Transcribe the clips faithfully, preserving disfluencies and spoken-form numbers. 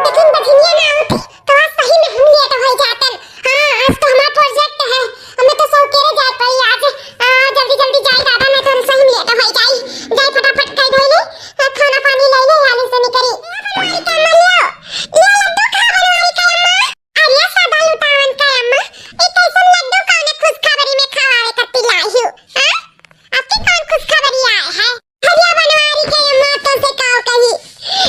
लेकिन बझिनिया ना आवत, तो आज सही में हम लेट हो जातन। हाँ, आज तो हमार प्रोजेक्ट है, हमें तो सौकेरे जाए पड़ी आज। आ, जल्दी जल्दी जाए दादा, नहीं तो हम सही में लेट हो जाई। जाए फटाफट कई धोई ले, आ, खाना पानी ले ले, आलू से निकरी। ए बनवारी का अम्मा लियो, ले लड्डू खा बनवारी का अम्मा। अरे सदा लुटावन का अम्मा, ई कैसन लड्डू कौने खुशखबरी में खवावे खातिर लाई हो? हाँ? आपके कौन खुशखबरी आए है? अरे बनवारी के अम्मा, तोसे का कही,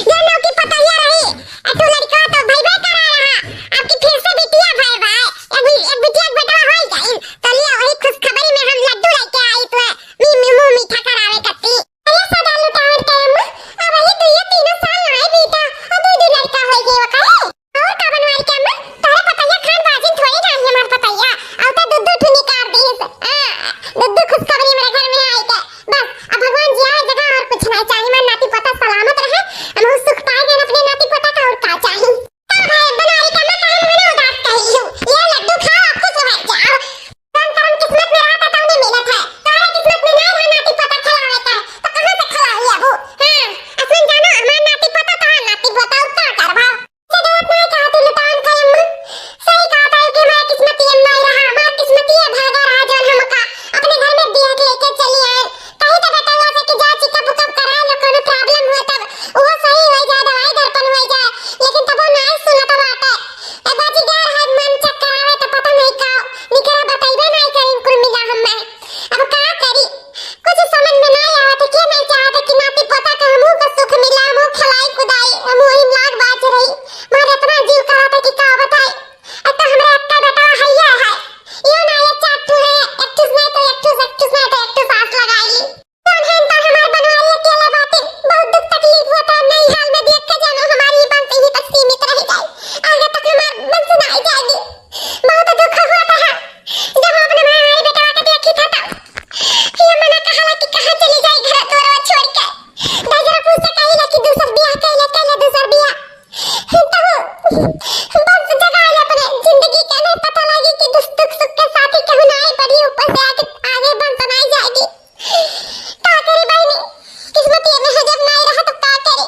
जब नौकी पतैया रही, आ तू लड़का तो भइबे करा रहा, आपकी फिर से बिटिया भय बा, एक बि-, एक बिटिया एक बेटवा होई जाई, तो लिया वही खुशखबरी में हम लड्डू लेके आई तो है, मी-, मी-, मुंह मीठा करावे कत्ती। अरे सदा लुटावन के अम्मा, अब ये दुइये तीनों साल ना आए बीता, अब दू दू लड़का होई गए ओकरे। और का बनवारी के अम्मा, तोहरे पतैया खान बाजिन थोड़ी जानी हमार पतैया। अब तो दुद्दू ठुनी काट दीस। आ, दुद्दू खुशखबरी मेरे घर में आई के। बस, अब भगवान जी आए जगह और कुछ नहीं चाहिए। हमार नाती पोता सलामत रहे, हम सुख पाए गए अपने नाती पोता का, और का चाहिए? का भाई बनवारी के अम्मा, काहे मुंह ना उदास कही हूँ? ये लड्डू खाओ, खुश हो जाओ। जौन करम किस्मत में रहा था, तौने मिलत है। तोहरे किस्मत में नहीं रहा नाती पोता खिलावे का, तो कहाँ से खिलाई अबू? हाँ, असन जानो, हमार नाती पोता, तोहार नाती पोता, अब का करबा? से गलत नहीं कहा तू लुटान का अम्मा। सही कहा था कि हमारा किस्मत ये नहीं रहा, हमारा किस्मत ये भागा रहा जौन हमका अपने घर में बिया के लेके चली आए। कहीं तो बेटवा से कि जा चेकअप उकअप करा लो, कोनो प्रॉब्लम हुआ तब वो सही हो जाए, दवाई दर्पण हो जाए, लेकिन तब वो नहीं सुनत बाटे। ए बाजी गया रहा मन चेक करावे तो पता नहीं का निकला, बतइबे नहीं करी कुल मिला हमें। अब का करी? कुछ समझ में नहीं आवत है, के नहीं चाहत है कि नाती पोता के हमहू का सुख मिला, हमहू खिलाई कुदाई, हमहू वही लाग बाज रही। मारे इतना जीव करत है कि का बताई। एक तो हमरे अक्का बेटा हैया है, यो ना ये चार ठो है, एक ठो नहीं तो एक ठो, एक ठो नहीं तो एक ठो सास लगाई ली। कौन है इनका हमार बनवारी अकेले बाटे, बहुत दुख तकलीफ होता है, नई हाल में देख के जानो हमारी ये बात यहीं तक सीमित रह जाए, आगे तक हमार मन सुनाई जाएगी। बहुत दुख होता है, जब हम अपने भाई बेटवा के देखी था तब ये मना कहला कि कहाँ चली जाई घर द्वार छोड़ के। गजरा पूछ से कही कि दूसर बियाह कैले, कैले दूसर बियाह। तो बस जगह है अपने जिंदगी के, नहीं पता लगी कि दुख, दुख सुख के साथी कहूँ ना आए पड़ी, ऊपर से आके आगे बन तो नहीं जाएगी। का करी बहनी, किस्मत ये में है, जब नहीं रहा तो का करी।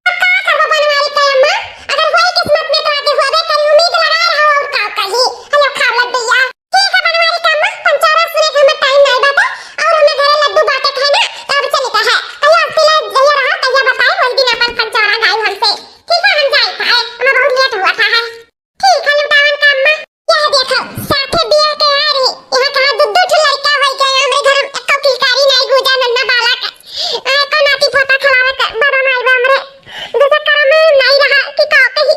अब का करबो बनवारी का अम्मा, अगर होई किस्मत में तो आगे होबे करी, उम्मीद लगाए रहो और का कही। हेलो, खाओ लड्डू या। ठीक है बनवारी का अम्मा, पंचारा सुने के हमर टाइम नहीं बाटे, और हमें घरे लड्डू बाटे खाए ना, तो अब चली का है। कहिया अब तिला जहिया रहा, कहिया बताए, वही दिन अपन पंचारा गाई हमसे। ठीक है, हम जाए खाए, हमें बहुत लेट हुआ था है। ठीक है लुटावन का अम्मा। यह देखो, साथे बिया के आ रही। यहाँ कहाँ दू दू ठो लड़का होई गए, हमरे घर में एको किलकारी नहीं गूंजा, नन्ना बालक। आ, एको नाती पोता खिलावे के बड़ा नहीं बा हमरे। दूसर करम में नहीं रहा कि का कही।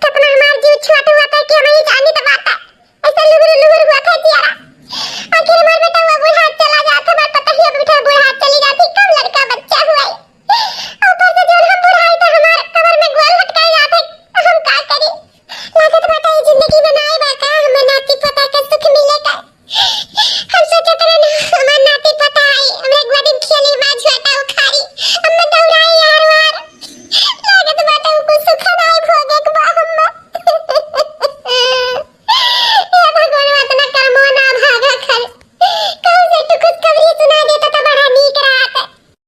कितना हमार जीव छुआत हुआ था कि हम ही जानी तो बात है। ऐसे लुहुर लुहुर हुआ था जियारा। आखिर हमार बेटा हुआ बूढ़ा चला जात, हमार पतहिया बेटा बूढ़ा चली जाती, कब लड़का बच्चा हुआ है। ऊपर से जौन हम बुढ़ाई तो हमार कबर में गोल लटकाई जात है, हम का करी? लागत बाटे ई जिंदगी में नाई बा का, हमर नाती पोता के सुख मिले का। हम सोचत रहन, हमर नाती पोता आई, हमरे गोदी में खेली, माँ झोटा उखाड़ी, हमें दौड़ाई यार वार। लागत बाटे उ कुछ सुख नाई भोगे के बा हमें। हे भगवान, इतना करमो ना भागा खल। कहूँ से तू खुशखबरी सुना देता तो बड़ा नीक रहत।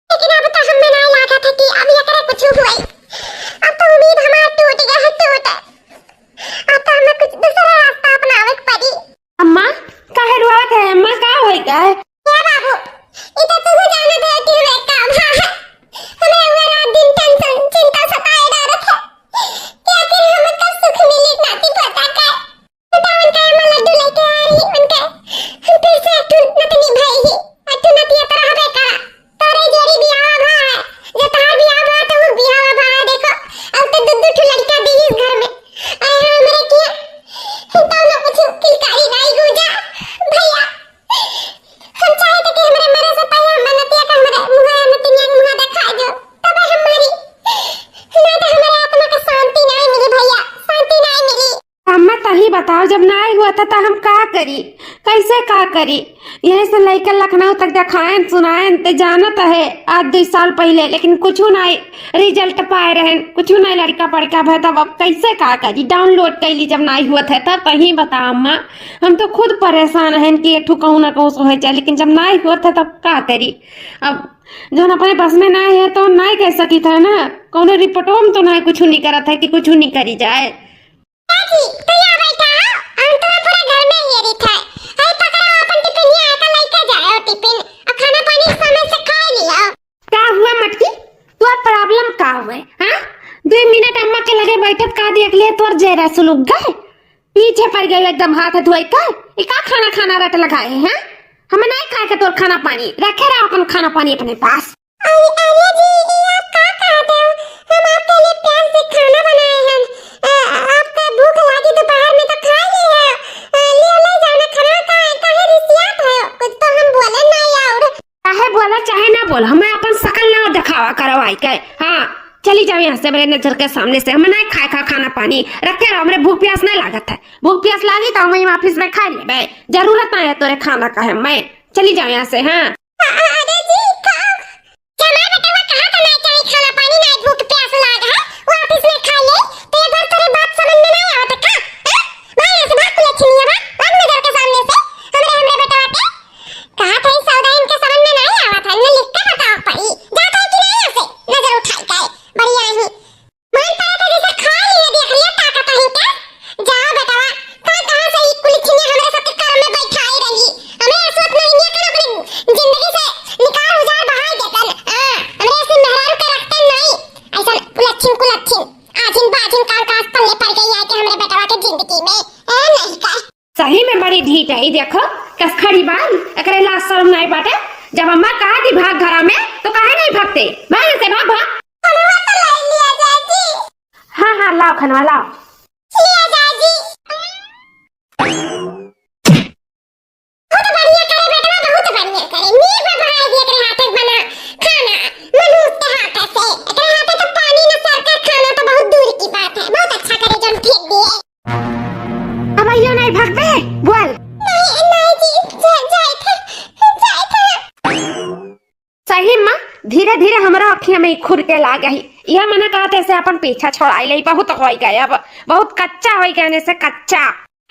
लेकिन अब तो हमें ना लागत है कि अब एकरे कुछ हुई। अब तो उम्मीद हमार टूट गया है, टूट। अब तो हमें कुछ दूसरा रास्ता अपनावे के पड़ी। अम्मा, काहे रोवत है? अम्मा, का होई का है? ए बाबू, ई तो तू जानत है कि हमें काम है। हमें उहे रात दिन टेंशन, चिंता सताए डारत है कि आखिर हमें कब सुख मिली नाती पोता का। बेटा, उनका अम्मा लड्डू लेके आ रही, उनका हम फिर से एक ठो नतनी भई ही, एक ठो नतिया तो रहबे करा। तोरे जोड़ी बियाह भा है, जो तहार बियाह भा तो वो बियाह भा है, देखो, अब तो दू दू ठो लड़का दी इस घर में। अरे हाँ, हमरे किया, हम तो ना कुछ किलकारी नाई गूंजा, भैया। हम चाहे थे कि हमरे मरे से पहले हम नतिया का हमरे मुँह, नतिनिया के मुँह दिखा दो, तब हम मरी। ना तो हमारे आत्मा का शांति नाई मिली भैया, शांति नाई मिली। अम्मा, तही बताओ, जब नाई हुआ था, तो हम का करी, कैसे का करी? यही से लेकर लखनऊ तक देखाएन, सुनाएन, ते जानत है, आज दो साल पहले, लेकिन कुछ नाई रिजल्ट पाए रहन, कुछ नाई लड़का पड़का भय, तब अब कैसे का करी? डाउनलोड कैली, जब नाई हुआ था, तब तही बताओ अम्मा, हम तो खुद परेशान हैं कि एक ठो कहूँ ना कहूँ से हो जाए, लेकिन जब नाई हुआ था, तब का करी? अब जौन अपने बस में ना है तो ना कह सकित है ना, कौनो रिपोर्टो में तो ना कुछ निकरत है कि कुछ निकरी जाए। चाची, तू यहाँ बैठा हो, हम तोरा पूरा घर में हेरित है। हई पकड़ो अपन टिफिन, यहाँ का लेके जाओ टिफिन, और खाना पानी समय से खा लियो। का हुआ मटकी, तोर problem का हुआ, हाँ? दुई मिनट अम्मा के लगे बैठत का देख लिए, तोर जेरा सुलुक गए, पीछे पड़ गए एकदम हाथ धोए कर। ई का खाना खाना रट लगाए हैं, हाँ? हमें नहीं खाए के तोर खाना पानी, रखे रहो अपन खाना पानी अपने पास। अरे, अरे जी, ये आप का कहते हो? हम आपके लिए प्यार से खाना बनाए हैं। अ, आपका भूख लागी दोपहर में तो खा ली है। अ, ले, ले जाओ ना खाना, काहे, काहे रिसियात हो? कुछ तो हम बोले नहीं और। चाहे बोला चाहे ना बोला, हमें अपन शकल ना दिखावा करवाई के। हाँ, चली जाओ यहाँ से मेरे नजर के सामने से। हमें नहीं खाए का खाना पानी, रखे रहो, हमरे भूख प्यास नहीं लागत है। भूख प्यास लागी तो हम वहीं office में खा लेबे, जरूरत नहीं है तोरे खाना का है। मैं चली जाओ यहाँ से। हाँ। अ-, अ-, अरे जी, का? जमाई बेटवा कहा था ना, चाहे खाना पानी ना, भूख प्यास लाग है, वो office में खा ले, तो ये बार तोरे बात समझ में नहीं आवत है का? हाँ? भाग यहाँ से, भाग, कुलच्छिनिया, भाग, भाग नजर के सामने से, हमरे, हमरे बेटवा के। कहा था, ई सौदा इनके समझ में नहीं आवत है, इन्हें लिख के बताओ पड़ी, जात है कि नहीं यहाँ से, नजर उठाई के, बढ़िया ही। मन पड़ा था जैसे खा लिया, देख लिया ताकत है इनका। जाओ बेटवा, कहाँ, कहाँ से ई कुलछिनिया हमरे सबके करम में बैठाई रही। हमरे असवत नहीं निया कर अपनी जिंदगी से निकार उजार बहाई देतन। हाँ, हमरे ऐसे मेहरारू के रखते नहीं। ऐसा कुलच्छिन, कुलच्छिन, आजिन बाजिन काल कास पल्ले पड़ गई है कि हमरे बेटवा के जिंदगी में। ए नहीं का। सही में बड़ी ढीठ है, ई देखो, कस खड़ी बान, एकरे लाज शर्म नहीं बाटे। जब अम्मा कहा थी भाग घरा में, तो काहे नहीं भागते? भाग यहाँ से, भाग, भाग। खनवा तो लाई लिया जाए जी। हाँ, हाँ, लाओ खनवा, लाओ। लिया जाए जी। बहुत बढ़िया करे बेटवा, बहुत बढ़िया करे। नीक बा बनाए दिए एकरे हाथे बना खाना, मनुष्य के हाथे से। एकरे हाथे तो पानी न सरका, खाना तो बहुत दूर की बात है। बहुत अच्छा करे जौन फेंक दिए। अब अइयो नहीं भगबे, बोल। नहीं, नहीं जी, जा-, जाए थे, जाए थे। सही माँ, धीरे धीरे हमरा अखिया में खुर के लाग गई। यह मना कहते से अपन पीछा छोड़ाई ले, बहुत हो गए, अब बहुत कच्चा हो गए से कच्चा।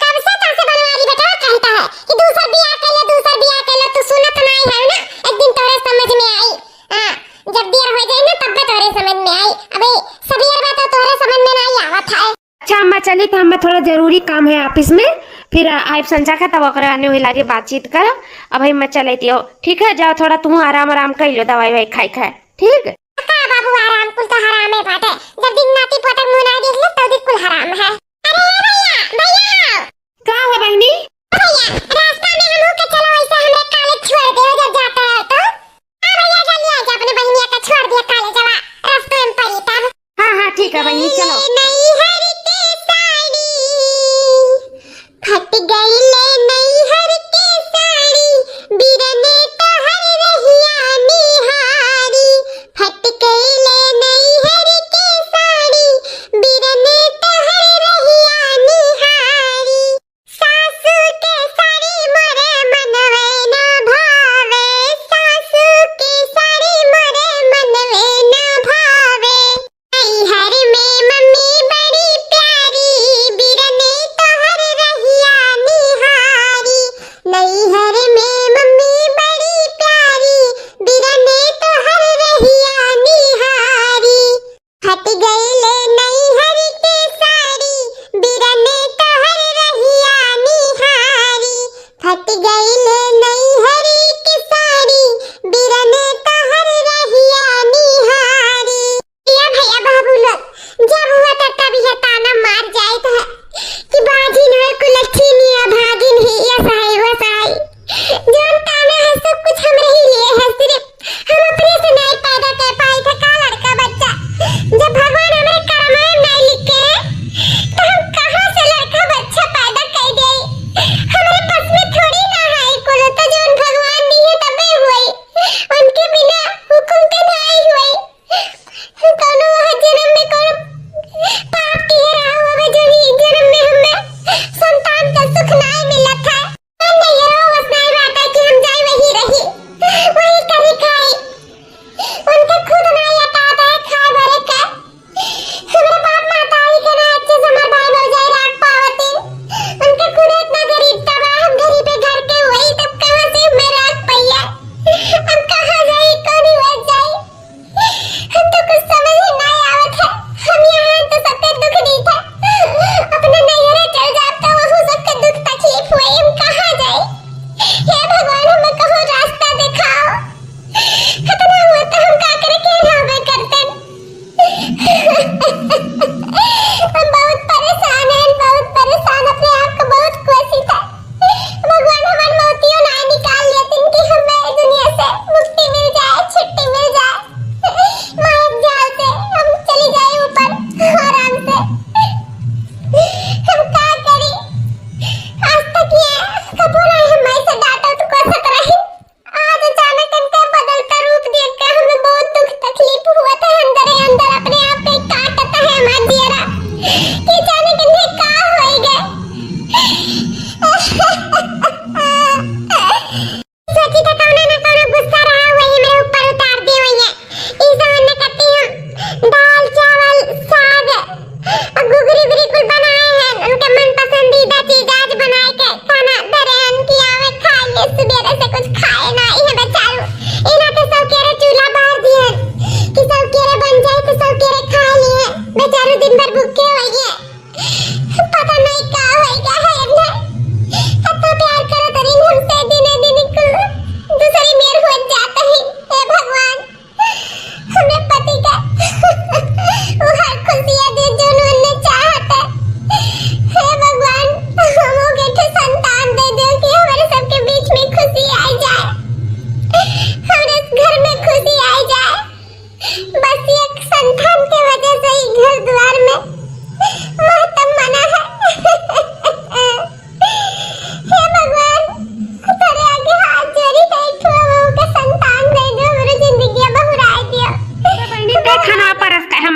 कब से तो से बनवारी बेटा कहता है कि दूसर बियाह कर ले, दूसर बियाह कर ले, तू सुनत नहीं है ना, एक दिन तोरे समझ में आई। हाँ, जब देर हो जाए ना तब तोरे समझ में आई। अबे सवेर बा तो तोरे समझ में नहीं आवत है। अच्छा अम्मा, चली तो हमें थोड़ा जरूरी काम है office में, फिर आइब संझा का, तब ओकरे आने हुई लागे बातचीत करब। अब हम चले दियो, ठीक है, जाओ थोड़ा तुम आराम आराम कर लो, दवाई वाई खाई खाए, ठीक। का बाबू आराम कुल तो हरामे बाटे, जब दिन नाती पोते मुंह ना देख लो तो दिन कुल हराम है। अरे ए भैया, भैया। का हो बहनी? भैया, रास्ता में हमहू के चलो, ऐसे हमरे college छोड़ दे जब जाता है तो। हाँ भैया, जल्दी आ जा, अपने बहनिया का छोड़ दिया college वा, रास्ते में पड़ी तब। हाँ, हाँ, ठीक है बहनी, चलो। नैहर के साड़ी, फट गई ले नैहर के साड़ी, बिरने तोहर रहिया निहारी। फट गई ले नैहर के साड़ी, बिरने तोहर रहिया निहारी। सासू के साड़ी मोरे मनवे ना भावे, सासू के साड़ी मोरे मनवे ना भावे। नैहर में मम्मी बड़ी प्यारी, बिरने तोहर रहिया निहारी। नैहर में मम्मी बड़ी प्यारी, बिरने तोहर रहिया निहारी। फट गई ले नैहर के साड़ी, बिरने तोहर रहिया निहारी। फट गई ले नैहर के साड़ी, बिरने तोहर रहिया निहारी। या भैया बाबू लोग, जब हुआ था तब यह ताना मार जाए था कि बाजिन है कुलच्छिनिया, भागिन ही, या सहाय, वो सहाय। जौन ताना है, सब कुछ हमरे ही लिए है। सिर्फ हम अपने से नहीं पैदा कर पाए थे का लड़का बच्चा। जब भगवान हमरे करम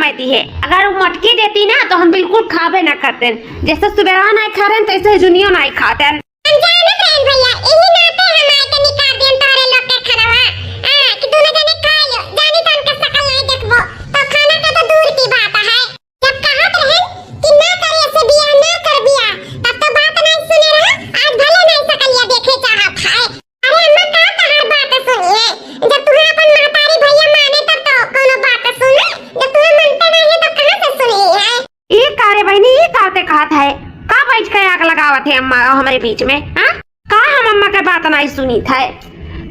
कहती है, अगर वो मटकी देती ना तो हम बिल्कुल खाबे ना करते। जैसे सुबेरवा नाहीं खा रहे हैं, तैसे जुनियो नाहीं खाते हैं। हम जानत रहन भैया, यही नाते हम आए के निकाल देन तोहरे लोग के खनवा। आ, कि दोनों जने खा लो, जानी तो उनके शकल नाहीं देखबो, तो खाना का तो दूर की बात है। जब कहत रहन कि ना करे से बियाह, ना कर बियाह, तब तो बात नाहीं सुने रहा, आज भले नाहीं शकलिया देखे चाहत है। अरे अम्मा, का तहार बात सुनिए? जब तुम्हें अपन महतारी भैया माने तब तो कोनो बात सुने, जब तुम्हें मनते नाहीं है तब कहाँ से सुनिए? ई का रे बहिनी, ई का ते कहत है? का बैठ के आग लगावत है अम्मा हमरे बीच में, हाँ? का हम अम्मा के बात नाहीं सुनित है?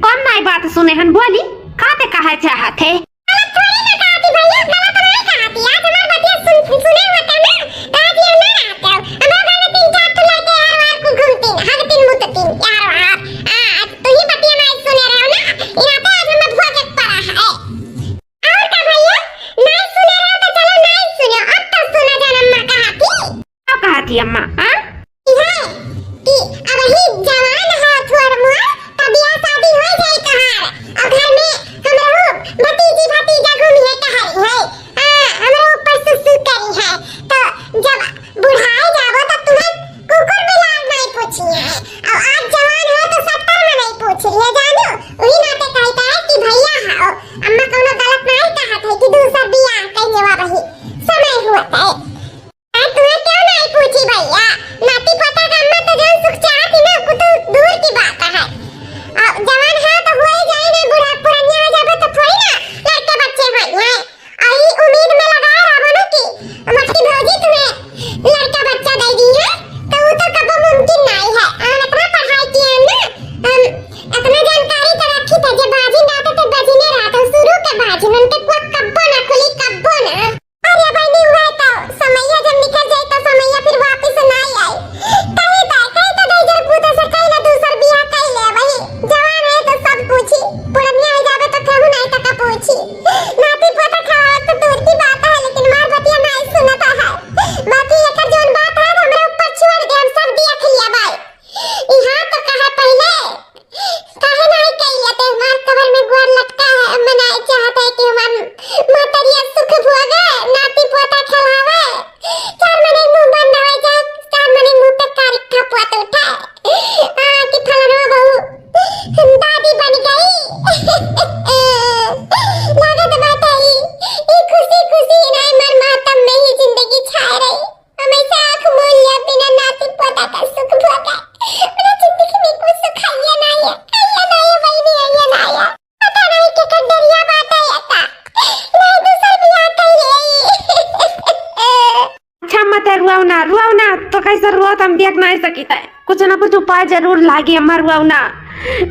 कौन नाहीं बात सुने हन, बोली, का ते कहे चाहत है? गलत थोड़ी ना कहती भैया, गलत नाहीं कहती। आज हमार बतिया सुन, सुने होते ना, तो आज ये ना रहते हो। हमारे घर में तीन चार ठो लड़के यार वार कुल घूमतीन, हगतीन मुततीन यार वार। आ, आज तू ही बतिया नाहीं सुने रहे हो ना, यहाँ पे आज हमें भोगे पड़ा है। और का भैया, नाहीं सुने रहे हो तो चलो नाहीं सुनो, अब तो सुनो जौन अम्मा कहती। का कहती अम्मा, हाँ? ई है कि अबही जवान हो थोर मोर, त बियाह शादी हो जाई तहार। और घर में हमरो भतीजी भतीजा घूमी है, टहरी है। हाँ, हमरो ऊपर सुसु करी है। तो जब बुढ़ाए जाबो, तब तुम्हें कुकुर बिलार नाहीं पूछी है। और आज जवान हो, तो सत्तर में नाहीं पूछ रही है, जानो? वही नाते कहता है कि भैया हो, अम्मा कौनो गलत नाहीं कहत है कि दूसर बियाह कइले बा, वही समय हुआ है। आ, तुम्हें क्यों नाहीं पूछी भैया? नाती पोता का अम्मा तो जौन सुख चाहती ना, वो तो दूर की बात है। अब जवान है तो हो ही जाए ना, बूढ़ा पुरनिया हो जाबे तो थोड़ी ना लड़के बच्चे होई हैं। और ई उम्मीद में लगा रहबो ना कि मोटकी भौजी तुम्हें लड़का बच्चा दे दी है, तो वो तो कबो मुमकिन नाहीं है। हम इतना पढ़ाई किए हैं ना, हम इतना जानकारी तो रखी था, जब बाजिन रहते थे, बजिने रहते, शुरू के बाजिन, उनके कुआ कब्बो ना खुली, कब्बो ना। अरे बहिनी, हुआ तो समैया जब निकल जाए तो समैया फिर वापस ना आई। कही तो, कही तो दई जर पूते से कही ना दूसर बियाह कही ले, वही जवान है तो सब पूछी, पुरनिया हो जाबे तो केहू नाहीं तो का पूछी। नाती पोता खावा तो दूर की बात है, लेकिन मार बतिया नाहीं सुनता है। बाकी एकर जौन बात है, हमरे ऊपर छोड़ दे, हम सब देख लिया भाई। यहाँ तो कहा पहले, काहे नाहीं कइले ते? हमार कबर में गोड़ लटका है, मनाए चाहत है कि हमार महतरिया सुख भोगे, नाती पोता खेलावे, चार मने मुँह बंद हो जाए, चार मने मुँह पे कारी खपुआ तो उठे। आ, कि फलनवा बहू दादी बन गई। लागत बाटे ई, ई खुशी खुशी ना मर मातम में ही जिंदगी छाए रही। हम ऐसे आँख मूंद लिया बिना नाती पोता का सुख भोगे। मेरा जिंदगी में कुछ सुख आइए ना आइए, आइए ना आइए बहिनी, आइए ना आइए। पता नहीं के कर दरिया बात है का, नहीं दूसर बियाह कर ले। अच्छा अम्मा, ते रुआओ ना, रुआओ ना, तो कैसे रुआओ, तो हम देख नाहीं सकित है। कुछ ना कुछ उपाय जरूर लागी अम्मा, रुआओ ना,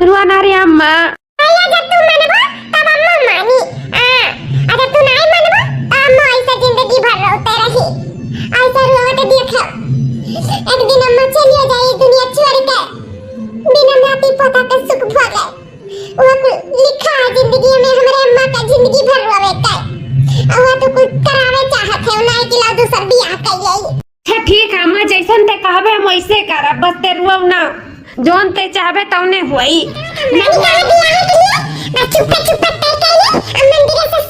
रुआ ना रे अम्मा। भैया, जब तू मनबो, तब अम्मा मानी। आ, अगर तू नाहीं मनबो, तो अम्मा ऐसे जिंदगी भर रोते रही। ऐसे रोवत देखो। एक दिन अम्मा चलियो जाई दुनिया छोड़ के। बिना नाती पोता के सुख भोगे। वो कुल लिखा है जिंदगी में, हमरे अम्मा का जिंदगी भर रोवे का। और वो तो कुछ करावे चाहत है, नाहीं कि ला दूसर बियाह कर ले। अच्छा ठीक है अम्मा, जैसन ते कहबे हम वैसे करब, बस ते रुआओ ना, जौन ते चाहबे तौने होई। नानी कहाँ बियाह के लिए बस चुप्पे चुप्पे तय कर ले, हम मंदिर से